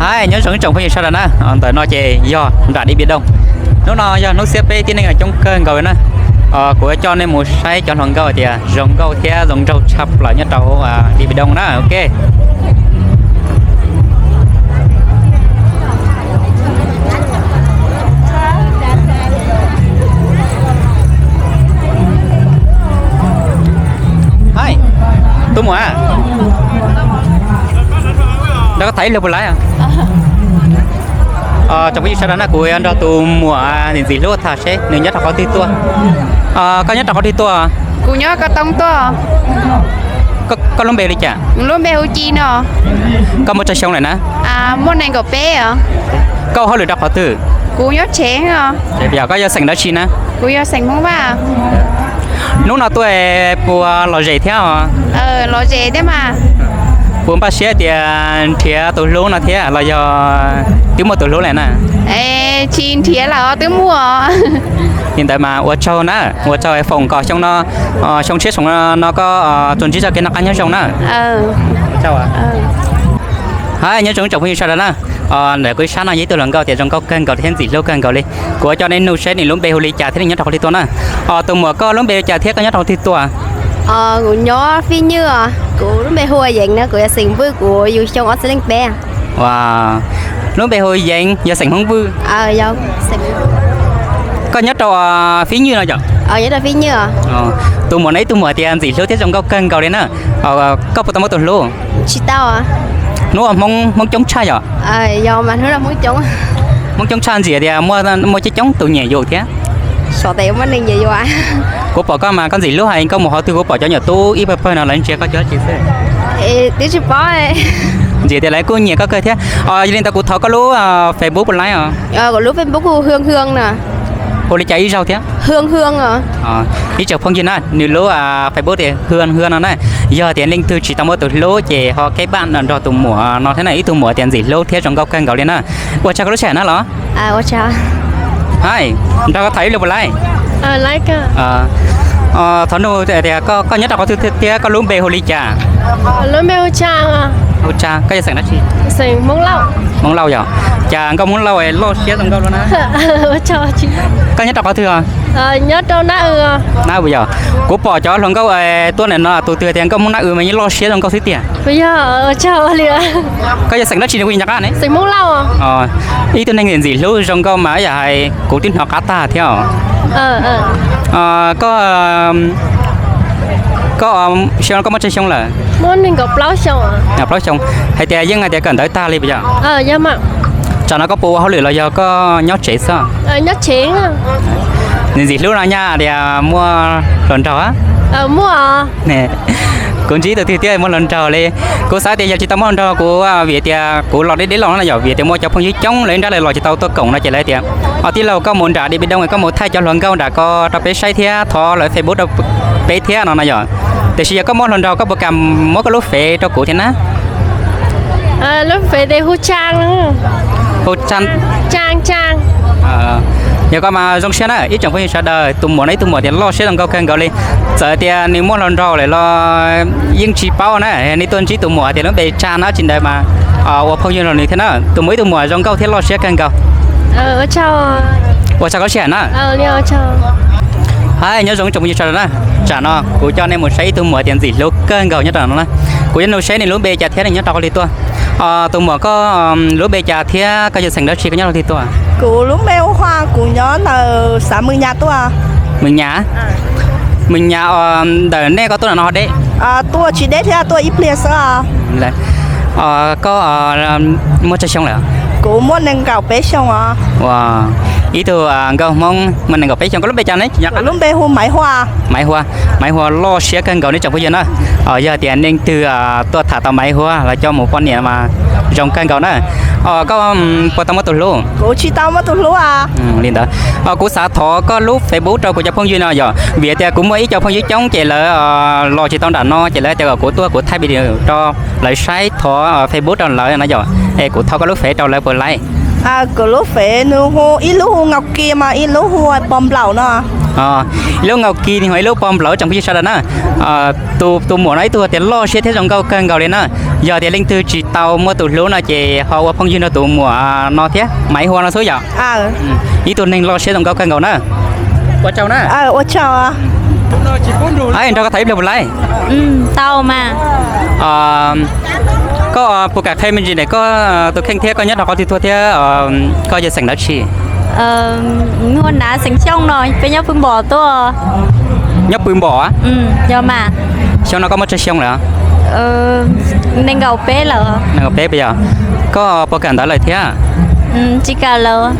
Hais nyob zoo ib tsoom phooj ywg sawv daws na, ntawm no ces yog nram Điện Biên Đông. Hnub no yog hnub xiab peb tib neeg coob kawg nkaus li na. Kuv yuav coj nej mus saib cov hluas nkauj tias zoo nkauj thiab zoo nraug tshaj plaws nyob rau Điện Biên Đông na. Ok. Hais, tus muam, nrog koj tham ib lus puas laib? Tsoom phooj ywg sawv daws na, kuv yuav nrog tus muam ntxim hlub tham seb nws nyob rau qhov twg tuaj. Koj nyob rau qhov twg tuaj? Kuv nyob Ko Toob tuaj. Koj lub npe li cas? Lub npe hu Ci no. Koj muaj tsawg xyoo lawm na? Muaj nees nkaum peb os. Koj ua hauj lwm rau qhov twg? Kuv nyob tsev os. Koj yog xeem dab tsi na? Kuv yog xeem Hmoob Vaj. Hnub no tuaj puas lom zem thiab os? Lom zem thiab mas. Puas npaj siab tias nrhiav tus hlub no thiab los yog twb muaj tus hlub lawm na? Tsis nrhiav lawm os, twb muaj. Li ntawd mas ua tsaug na, ua tsaug foom kom xyoo no, xyoo tshiab xyoo no koj tsuas ntsib txoj kev noj qab nyob zoo na. Hais nyob zoo tsoom phooj ywg sawv daws na. Ntawm kuv ib sab no yog ib tug hluas nkauj tias zoo nkauj kawg nkaus thiab ntxim hlub kawg nkaus li. Kuv yuav coj nej nug seb nws lub npe hu li cas thiab nws nyob rau qhov twg tuaj na. Tus muam koj lub npe li cas thiab koj nyob rau qhov twg tuaj? Kuv nyob Fib Nywj os, kuv lub npe hu ua Yeev na, kuv yog xeem Vwj, kuv yug xyoo ob txhiab leej peb. Lub npe hu Yeev yog xeem Hmoob Vwj. Koj nyob rau Fib Nywj no yom? Tus muam no ib tug muam tias ntxim hlub thiab zoo nkauj kawg nkaus li na. Koj puas tau muaj tus hlub? Tsis tau. Hnub Hmoob, Hmoob coob tshaj yom? Hmoob coob tshaj ntxim tias muaj coob coob tus nyiam yus thiab. Kuv pom koj mas koj ntxim hlub heev, koj mus qhov twg kuv pom cov nyuam tub ib pawg pawg no lawv ntsia koj cov tsis xwb. Twb tsis paub. Ntxim tias lawv kuj nyiam koj kawg thiab. Yog li ntawd kuv thov koj lub Facebook puas laib os? Kuv lub Facebook hu Hương Hương na. Hu li cas ib zaug thiab? Hương Hương. Ib tsoom phooj ywg na, nws lub Facebook tias Hương Hương no na. Yog tias leej twg tsis tau muaj tus hlub ces ho kev pab nrog tus muam no thiab na, ib tug muam tias ntxim hlub thiab zoo nkauj kawg nkaus li na. Ua tsaug koj lub sij hawm na los. Hais, nrog koj tham ib lus puas laib? Thov nug tias koj nyob rau qhov twg thiab koj lub npe hu li cas? Hu Tsa, koj yog xeem dab tsi? Hmoob Lauj yom. Cas nkauj Hmoob Lauj loj siab zoo nkauj luaj na. Koj nyob rau qhov twg? Nab yog, kuv pom cov hluas nkauj tuaj ntawm no tus twg tias nkauj Hmoob Nab mas yeej loj siab zoo nkauj xwb tiag. Koj yog xeem dab tsi nws kuj yeej nco qab ne? Ib tug neeg ntxim hlub zoo nkauj mas yam hais kuv twb hnov qab tag thiab os. Koj, koj, xyoo no koj muaj tsawg xyoo lawm? Plaub xyoo. Hais tias yeej hais tias kawm ntawv tag li puas yog? Tsam no koj puas ua hauj lwm los yog koj nyob tsev xwb? Ntxim hlub no nyaj tias muaj hluas nraug? Kuv ntsib tus twg thiab muaj hluas nraug li. Kuv xav tias yog tsis tau muaj hluas nraug kuv vim tias kuv los deb deb los no yom, vim tias muaj cov phooj ywg coob lawv ib nrab lawv los tsis tau tuaj koom no ces lawv tias, o tij laug koj mus nram Điện Biên Đông koj mus thaij cov hluas nkauj nram ko rau peb saib thiab thov lawv Facebook rau peb thiab no no yom. Tiam sis yog koj muaj hluas nraug koj puas kam muab koj lub fev rau kuv thiab na? Lub fev hu Tsa. Hu Tsa. Yog koj mas zoo siab na ib tsoom phooj ywg sawv daws, tus muam no ib tug muam tias loj siab zoo nkauj kawg nkaus li. Txawm tias nws muaj hluas nraug lawm los yeej tsis paub na, nej tuaj ntsib tus muam tias lub npe Tsa no tsis ntawd mas ua phooj ywg los nws thiab na. Tus muam ib tug muam zoo nkauj thiab loj siab kawg nkaus. Ua tsaug koj lub sij hawm na. Hais nyob zoo tsoom phooj ywg sawv daws na, tsam no kuv coj nej mus saib ib tug muam tias ntxim hlub kawg nkaus nyob rau no na. Kuv yuav nug seb nws lub npe cas thiab nws nyob rau qhov twg tuaj. Tus muam koj lub npe cas thiab koj yog xeem dab tsi koj nyob rau qhov twg tuaj? Kuv lub npe hu Hua, kuv nyob ntawm xav Mws Nyas tuaj. Mws Nyas? Mws Nyas ntawm nej koj tuaj ntawm no ho deb? Tuaj tsis deb thiab, tuaj ib pliag xwb. Koj muaj tsawg xyoo lawm? Kuv muaj nees nkaum peb xyoo os. Ua, ib tug nkauj Hmoob muaj nees nkaum peb xyoo, koj lub npe cas ne? Lub npe hu Maiv Hua. Maiv Hua, Maiv Hua loj siab kawg nkaus nej tsoom phooj ywg na. Yog tias neeg twg tuaj tham tau Maiv Hua los coj mus poj niam mas zoo kawg nkaus na. Koj puas tau muaj tus hlub? Kuv tsis tau muaj tus hlub. Li ntawd, kuv xav thov koj lub Facebook rau kuv cov phooj ywg no yom, vim tias kuv muaj ib co phooj ywg coob ces lawv los tsis tau nram no ces lawv tias kom kuv tuaj kuv thaij video rau lawv saib, thov Facebook rau lawv no yom, es kuv thov koj lub fev rau lawv puas laib? Kuv lub fev nws hu, ib lub hu Ngaus Kias mas ib lub hu Pos Nplaum no. Ib lub nkaus kis ho ib lub pog nplawm tsoom phooj ywg sawv daws na. Tus muam no ib tug tias loj siab thiab zoo nkauj kawg nkaus li na. Yog tias leej twg tsis tau muaj tus hlub no ces ho ua phooj ywg nrog tus muam no thiab, Maiv Hua no xwb yom. Ib tug neeg loj siab zoo nkauj kawg nkaus na. Ua tsaug na. Nrog koj tham ib pliag puas laib? Tau mas. Koj puas kam qhia me ntsis ntawm koj tus kheej thiab koj nyob rau qhov twg tuaj thiab koj yog xeem dab tsi? Hu ua Nav, xeem Xyooj no, peb nyob Pw Npom tuaj. Nyob Pw Npom? Yog mas. Xyoo no koj muaj tsawg xyoo lawm? Nees nkaum peb lawm. Nees nkaum peb puas yog? Koj puas kawm ntawv lawm thiab? Tsis kawm lawm.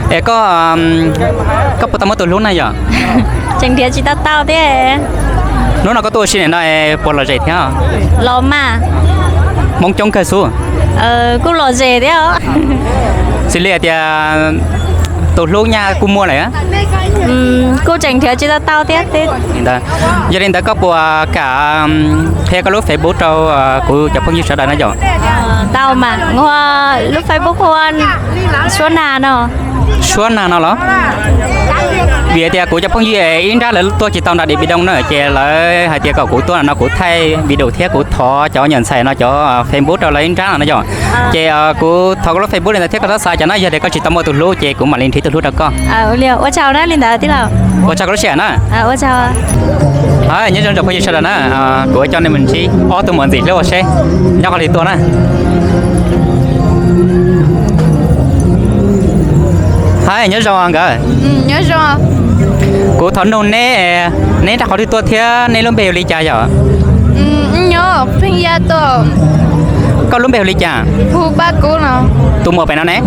Es koj, koj puas tau muaj tus hlub na yom? Tseem nrhiav tsis tau tau thiab. Hnub no koj tuaj ua si ntawm no puas lom zem thiab? Los mas. Hmoob coob kawg xwb. Kuj lom zem thiab. Xws li hais tias tus hlub nyaj kuj muaj lawm. Kuj tseem nrhiav tsis tau tau thiab. Yog li ntawd koj puas kam qhia koj lub Facebook rau kuv cov phooj ywg sawv daws no yom? Tau mas, ua lub Facebook hu ua Suab Nag no. Suab Nag no los? Vim tias kuv cov phooj ywg ib nrab lawv tuaj tsis tau nram Điện Biên Đông na ces lawv hais tias kom kuv tuaj no kuv thaij video thiab kuv thov cov nyuam ntxhais no cov Facebook rau lawv ib nrab no na yom. Ces kuv thov koj lub Facebook li ntawd thiab koj tab xav cas na, yog tias koj tsis tau muaj tus hlub ces kuv mam li nrhiav tus hlub rau koj. Ua tsaug na li ntawd tij laug. Ua tsaug koj lub sij hawm na. Nyob zoo tsoom phooj ywg sawv daws na, kuv coj nej mus ntsib ob tug muam ntxim hlub ua seb nyob qhov twg tuaj na. Hais nyob zoo nkawd. Kuv thov nug neb, neb nyob rau qhov twg tuaj thiab neb lub npe hu li cas yom? Koj lub npe hu li cas? Tus muam pem no ne?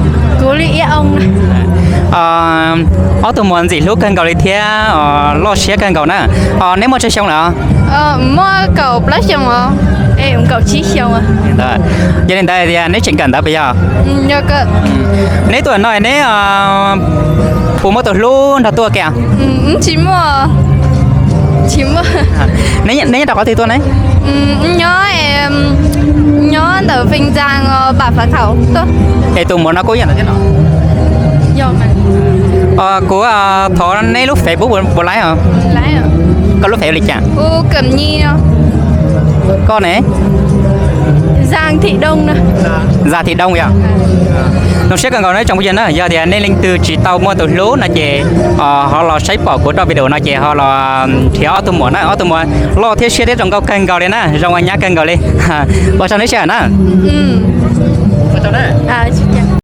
Ob tug muam ntxim hlub kawg nkaus li thiab loj siab kawg nkaus na. Neb muaj tsawg xyoo lawm? Yog li ntawd tias neb tseem kawm ntawv puas yog? Neb tuaj no neb puas muaj tus hlub nrog tuaj kiag? Neb nyob rau qhov twg tuaj ne? Es tus muam no kuj yog ntawd thiab no. Kuv thov neb lub Facebook puas laib os? Koj lub Facebook li cas? Koj ne? Zam Thim Doo yog. Zoo siab kawg nkaus na tsoom phooj ywg na, yog tias nej leej twg tsis tau muaj tus hlub no ces ho los saib pom kuv rau video no ces ho los nrhiav ob tug muam na, ob tug muam loj thiab siab thiab zoo nkauj kawg nkaus li na, zoo ua nyab kawg nkaus li. Ua tsaug neb sij hawm na.